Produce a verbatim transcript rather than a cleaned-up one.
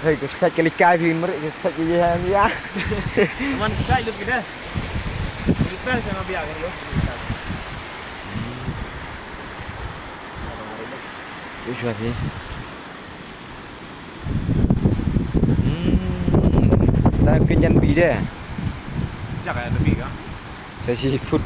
Hey, ka sait ka likai phi mari, ka sait ka ye ha ya. Man sait lut kita. Kita sama biar kan lo. Itu siapa sih? Hmm. Dah bikin jan bi deh. Siapa ya lebih kan? Saya si put